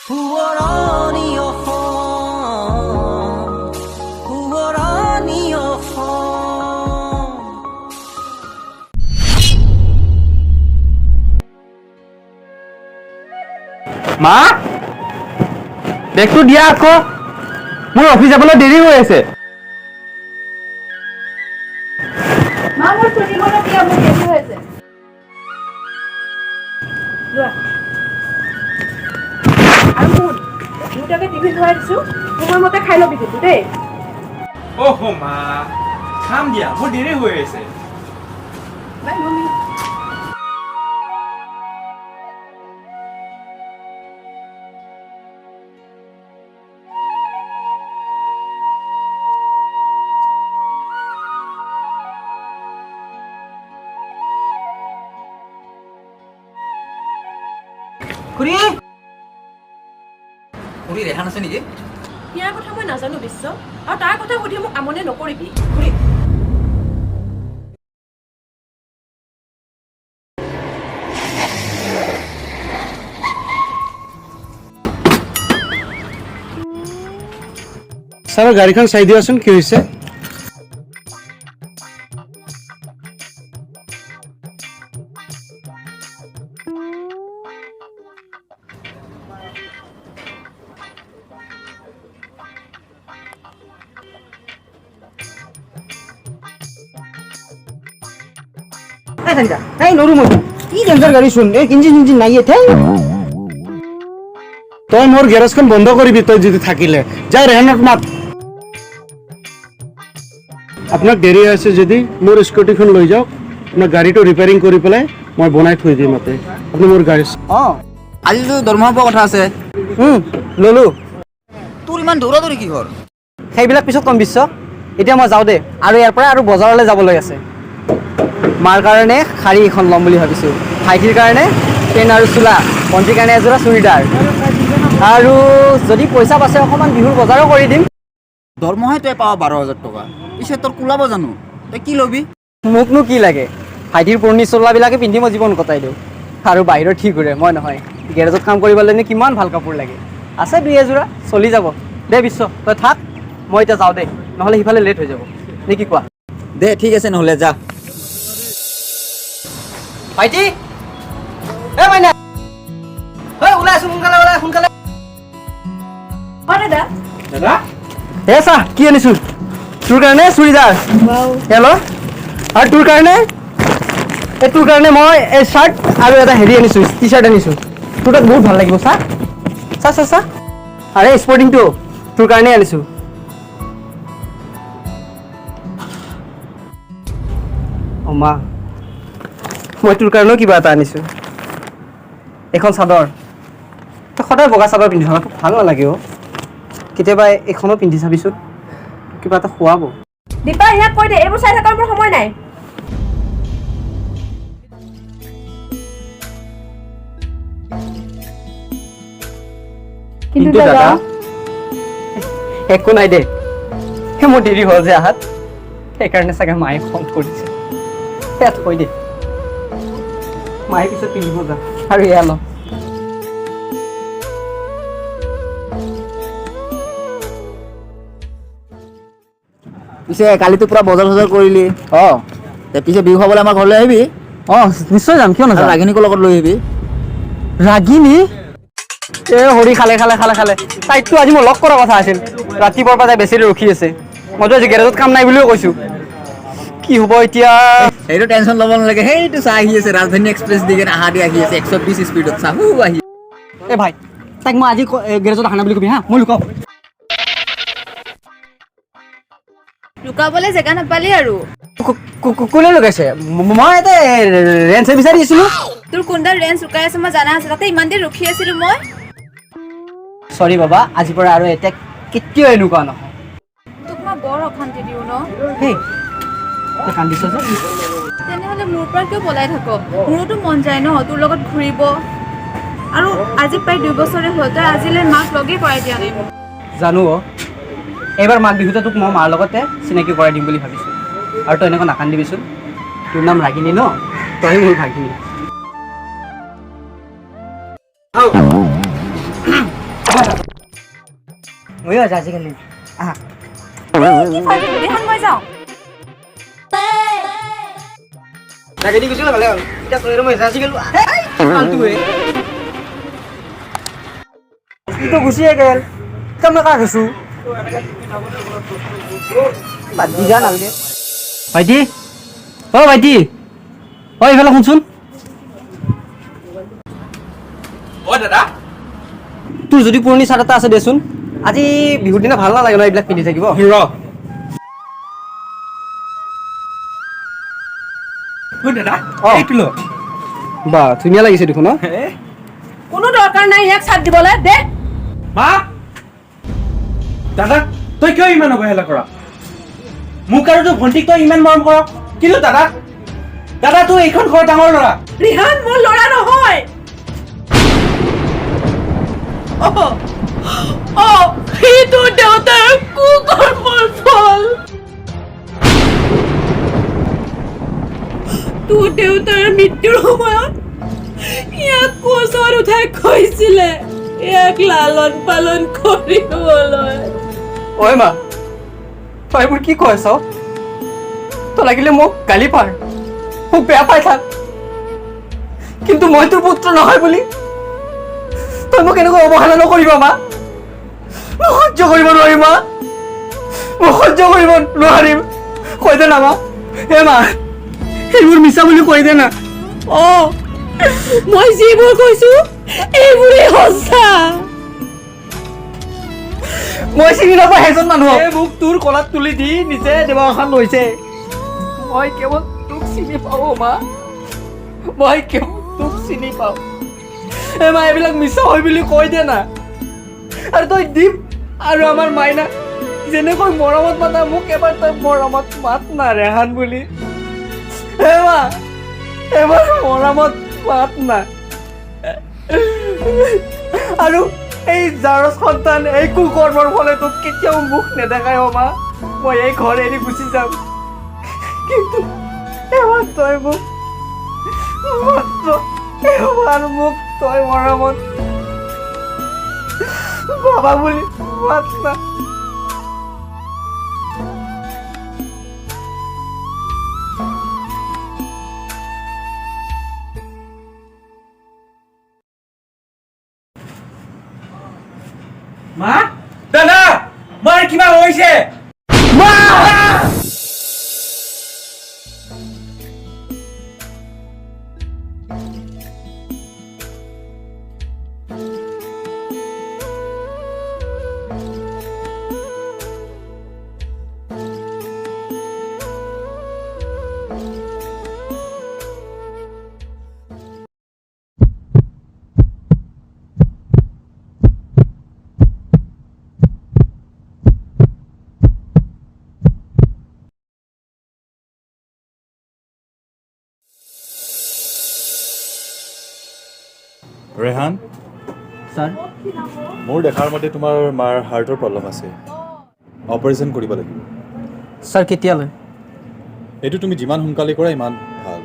সোঁৱৰণি অসম, সোঁৱৰণি অসম। মা, বেগটো দিয়া আকৌ, মোৰ অফিচ যাবলৈ দেৰি হৈ আছে। মা, মোৰ চুটিখনো দিয়া, মোৰ দেৰি হৈ আছে। লোৱা। আৰু শুন, দুটাকে টিফিন ভৰাই দিছো, সময়মতে খাই ল'বি কিন্তু দেই। অহ মা, খাম দিয়া, মোৰ দেৰি হৈ আছে। Bye mummy. খুৰী, খুৰী, ৰেহান আছে নেকি? ইয়াৰ কথা মই নাজানো বিশ্ব, আৰু তাৰ কথা সুধি মোক আমনি নকৰিবি। খুৰী। ছাৰ, গাড়ীখন চাই দিয়াচোন, কি হৈছে? এই সঞ্জা, এই নৰো মই। কি ডেঞ্জাৰ গাড়ী চোন, এই ইঞ্জিন ইঞ্জিন নাই এ। তই মোৰ গেৰেজখন বন্ধ কৰিবি তই যদি থাকিলে। যা, ৰেহানক মাত। আপোনাক দেৰি হৈছে যদি মোৰ স্কুটিখন লৈ যাওক। আপোনাৰ গাড়ীটো ৰিপেয়াৰিং কৰি পেলাই মই বনাই থৈ দিম তাতে। আপুনি মোৰ গাড়ী অঁ। আজিতো দৰমহা পোৱা কথা আছে। ল'লো। তোৰ ইমান দৌৰা দৌৰি কিহৰ? সেইবিলাক পিছত কম বিশ্ব, এতিয়া মই যাওঁ দেই। আৰু ইয়াৰ পৰা আৰু বজাৰলৈ যাবলৈ আছে। মাৰ কাৰণে শাৰী এখন ল'ম বুলি ভাবিছোঁ, ভাইটিৰ কাৰণে পেণ্ট আৰু চোলা, ভণ্টিৰ কাৰণে এযোৰা চুৰিদাৰ, আৰু যদি পইচা বাচে অকণমান বিহুৰ বজাৰো কৰি দিম। দৰমহাই তই পাৱ 12,000 টকা, পিছে তোৰ কোলাব জানো? তই কি ল'বি? মোকনো কি লাগে? ভাইটিৰ পুৰণি চোলাবিলাকে পিন্ধি মই জীৱন কটাই দিওঁ। আৰু বাহিৰত ঠিক ঘূৰে, মই নহয়। গেৰেজত কাম কৰিবলৈ কিমান ভাল কাপোৰ লাগে। আছে দুই এযোৰা, চলি যাব দে। বিশ্ব, তই থাক, মই এতিয়া যাওঁ দেই, নহ'লে সিফালে লেট হৈ যাব। নে কি কোৱা? দে, ঠিক আছে, নহ'লে যা। ভাইটি, এ মাইনা, ঐ, ওলাই আছো, সোনকালে ওলাই, সোনকালে। অ দাদা। দাদা। এ চা কি আনিছো। তোৰ কাৰণে চুৰিদাৰ হেল্ল' আৰু তোৰ কাৰণে, এই তোৰ কাৰণে মই এই চাৰ্ট আৰু এটা হেৰি আনিছো, টি চাৰ্ট আনিছো। তোৰ তাত বহুত ভাল লাগিব। চা চা চা চা। আৰে স্পৰ্টিংটো তোৰ কাৰণেই আনিছো। অ মা, মই তোৰ কাৰণেও কিবা এটা আনিছো, এইখন চাদৰ। তই সদায় বগা চাদৰ পিন্ধি থাক, তোক ভাল নালাগে অ'। কেতিয়াবা এইখনো পিন্ধি চাবিচোন, কিবা এটা খুৱাব। দীপা, ইয়াক কৈ দে, এইবোৰ চাই থকাৰ মোৰ সময় নাই। কিন্তু দাদা। একো নাই দে। সেই মোৰ দেৰি হ'ল যে আহাত, সেইকাৰণে চাগে মায়ে খং কৰিছে। ইয়াত থৈ দে, মায়ে পিছত পিন্ধিব। যা, আৰু এয়া ল। পিছে কালিতো পুৰা বজাৰ চজাৰ কৰিলি? অঁ। তে পিছে বিহু খাবলৈ আমাৰ ঘৰলৈ আহিবি। অঁ, নিশ্চয় যাম, কিয় আৰু নাযাম? ৰাগিনীকো লগত লৈ আহিবি। ৰাগিনী? এ হৰি, খালে খালে খালে খালে। তাইকতো আজি মই লগ কৰাৰ কথা আছিল। ৰাতিপুৱাৰ পৰা তাই বেছি ৰখি আছে। মইতো আজি গেৰেজত কাম নাই বুলিও কৈছোঁ। কি হ'ব এতিয়া? সেইটো টেনশ্যন ল'ব নালাগে। সেইটো চা, আহি আছে, ৰাজধানী এক্সপ্ৰেছ দি কেনে আহা দি আহি আছে 120 স্পীডত। চাহু আহি। এ ভাই, তাইক মই আজি গেৰেজত অহা নাই বুলি কবি হা, মই লুকাওঁ। লুকাবলৈ জেগা নাপালি আৰু। কোনে লুকাইছে? মই ইয়াতে ৰেঞ্চে বিচাৰি আছিলোঁ। তোৰ কোনডাল ৰেঞ্চ লুকাই আছে মই জানা আছে। তাতে ইমান দেৰি ৰখি আছিলো মই। চৰি বাবা, আজিৰ পৰা আৰু এতিয়া কেতিয়াও এনেকুৱা নহয়। তোক মই বৰ অশান্তি দিওঁ ন? হেই, তই কান্দিছ যে? তেনেহ'লে মোৰ পৰা কিয় পলাই থাক? মোৰোতো মন যায় ন তোৰ লগত ঘূৰিব। আৰু আজি প্ৰায় 2 বছৰে হ'ল, তই আজিলৈ মাক লগেই কৰাই দিয়া নাই মোক। জানো অ'। এইবাৰ মাঘ বিহুতে তোক মই মাৰ লগতে চিনাকি কৰাই দিম বুলি ভাবিছোঁ। আৰু তই এনেকুৱা নাকান্দিবিচোন। তোৰ নাম ৰাগিনী ন? তই মোৰ ভাগিনী। ময়ো আজিকালি আহা। কি ফাল্টু, ৰিহান মই যাওঁ। তাকে দি গৈছিলো, ভালে হ'ল। এতিয়া তই আৰু মই যাচি গ'লো। ফাল্টু হে, তো গুচিয়ে গেল। এতিয়া মই কাক আছো? বাদ দি যা, নালাগে। ভাইটি, অ ভাইটি, অ এইফালে শুনচোন। অ দাদা, তোৰ যদি পুৰণি চাৰ্ট এটা আছে দেচোন, আজি বিহুৰ দিনা ভাল নালাগে ন এইবিলাক পিন্ধি থাকিব। ৰ দাদা, এইটো ল। বা, ধুনীয়া লাগিছে দেখোন ন। কোনো দৰকাৰ নাই ইয়াক চাট দিবলৈ দে। মা, দাদা, তই কিয় ইমান অৱহেলা কৰা? মোক আৰু তোৰ ভণ্টিক তই ইমান মৰম কৰ, কিন্তু দাদা, দাদা তোৰ এইখন ঘৰৰ ডাঙৰ ল'ৰা। ৰিহান মোৰ ল'ৰা নহয়। অ, সি তোৰ দেউতাৰ কুকৰ্মৰ ফল। তোৰ দেউতাৰ মৃত্যুৰ সময়ত ইয়াক কোচত উঠাই কৈছিলে ইয়াক লালন পালন কৰিবলৈ। ঐ মা, তই এইবোৰ কি কৈ আছ? তই লাগিলে মোক গালি পাৰ, মোক বেয়া পাই থাক, কিন্তু মই তোৰ পুত্ৰ নহয় বুলি তই মোক এনেকুৱা অৱহেলা নকৰিবা মা। মই সহ্য কৰিব নোৱাৰিম মা, মই সহ্য কৰিব নোৱাৰিম। কৈ দে না মা, হে মা, সেইবোৰ মিছা বুলি কৈ দে না। অ, মই যিবোৰ কৈছো এইবোৰেই সঁচা। মই চিনি নাপাওঁ সেইজন মানুহক। মোক তোৰ কলাত তুলি দি নিজে দেৱাখন লৈছে। মই কেৱল তোক চিনি পাওঁ মা, মই কেৱল তোক চিনি পাওঁ। এ মা, এইবিলাক মিছা হয় বুলি কৈ দে না। আৰু তই দীপ আৰু আমাৰ মাইনা যেনেকৈ মৰমত মাতা, মোক এবাৰ তই মৰমত মাত না ৰেহান বুলি। হে মা, এবাৰ মৰমত মাত না। আৰু এই জাৰজ সন্তান, এই কুকৰ্মৰ ফলে তোক কেতিয়াও মুখ নেদেখাই অ মা। মই এই ঘৰ এৰি গুচি যাম, কিন্তু এবাৰ তই মোক, মাত্ৰ এবাৰ মোক তই মৰমত বাবা বুলি মাত না। মা, দাদা, মাৰ কিবা হৈছে। মা! ৰেহান ছাৰ, মোৰ দেখাৰ মতে তোমাৰ মাৰ হাৰ্টৰ প্ৰব্লেম আছে, অপাৰেশ্যন কৰিব লাগিব। ছাৰ কেতিয়ালৈ? এইটো তুমি যিমান সোনকালে কৰা ইমান ভাল।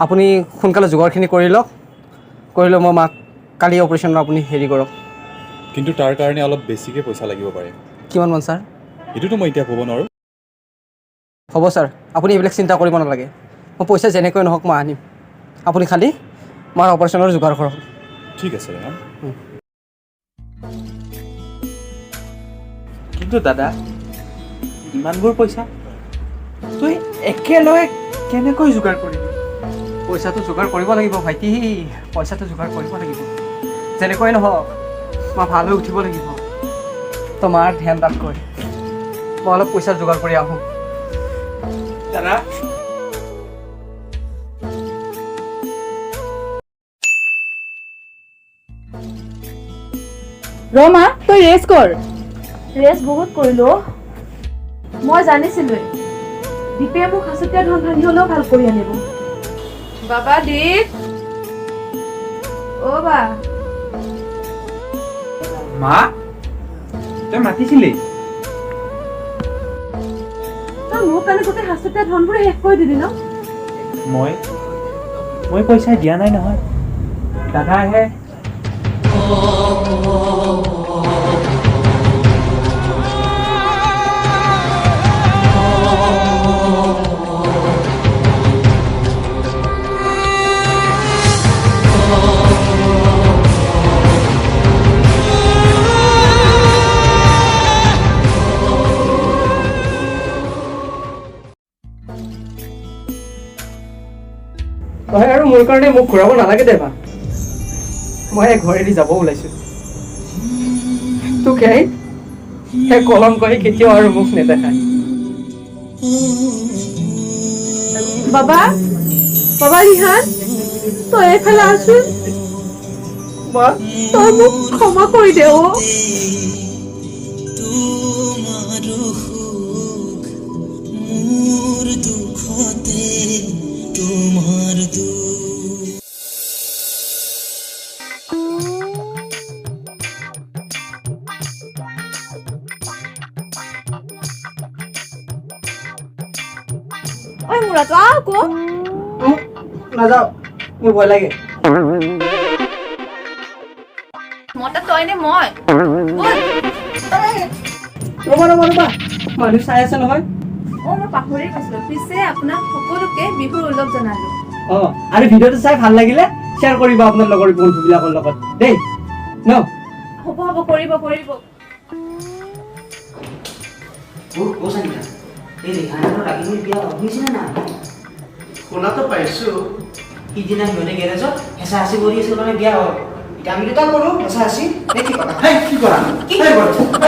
আপুনি সোনকালে যোগাৰখিনি কৰি লওক, কৰি লৈ মই মাক কালি অপাৰেশ্যনৰ আপুনি হেৰি কৰক। কিন্তু তাৰ কাৰণে অলপ বেছিকৈ পইচা লাগিব পাৰে। কিমানমান ছাৰ? এইটোতো মই এতিয়া ক'ব নোৱাৰোঁ। হ'ব ছাৰ, আপুনি এইবিলাক চিন্তা কৰিব নালাগে। মই পইচা যেনেকৈ নহওক মই আনিম, আপুনি খালি মাৰ অপাৰেশ্যনৰ যোগাৰ কৰক। ঠিক আছে ৰেহান। কিন্তু দাদা, ইমানবোৰ পইচা তই একেলগে কেনেকৈ যোগাৰ কৰিবি? পইচাটো যোগাৰ কৰিব লাগিব ভাইটি, পইচাটো যোগাৰ কৰিব লাগিব। যেনেকৈ নহওক মই ভাল হৈ উঠিব লাগিব। তোমাৰ ধ্যান ৰাখকৈ মই অলপ পইচা যোগাৰ কৰি আহোঁ। দাদা, ৰমা, তই ৰেষ্ট কৰ। ৰেষ্ট বহুত কৰিলো। মই জানিছিলোৱে দীপে মোক সাঁচতীয়া ধন ভাঙি হ'লেও ভাল কৰি আনিব। বাবা দীপ, অ বা। মা, তই মাতিছিলি? তই মোৰ কাৰণে গোটেই সাঁচতীয়া ধনবোৰ শেষ কৰি দিলি ন? মই পইচা দিয়া নাই নহয়, দাদাহে। মৰমৰ কাৰণে মোক ঘূৰাব নালাগে দে বা। মই এই ঘৰ এৰি যাব ওলাইছো। তোক সেই কলংকই কেতিয়াও আৰু মুখ নেদেখায়। বাবা, বাবা ৰিহান, তই এইফালে আছোন। মা, তই মোক ক্ষমা কৰি দে অ'। তোমাৰ সুখ মোৰ দুখতে, তোমাৰ দুখ। ঐ মূৰাটো, আহ আকৌ। নাযাওঁ, মোৰ ভয় লাগে। মতা তই নে মই? ব'ল। ৰ'বা ৰ'বা ৰ'বা, মানুহ চাই আছে নহয়। অ', মই পাহৰি গৈছিলো। পিছে আপোনাক সকলোকে বিহুৰ ওলগ জনালো। অঁ, আৰু ভিডিঅ'টো চাই ভাল লাগিলে শ্বেয়াৰ কৰিব আপোনাৰ লগৰ বন্ধুবিলাকৰ লগত দেই ন? হ'ব হ'ব, কৰিব কৰিব। এই ৰিহান আৰু ৰাগিনীৰ বিয়া শুনিছেনে নাই? শুনাটো পাইছোঁ। সিদিনা সিহঁতে গেৰেজত হেঁচা হেঁচি কৰি আছিল কাৰণে বিয়া হ'ল। এতিয়া আমি দুটা কৰোঁ হেঁচা হেঁচি নে কি কৰা? হেই, কি কৰা? কি? হেই, কৰা।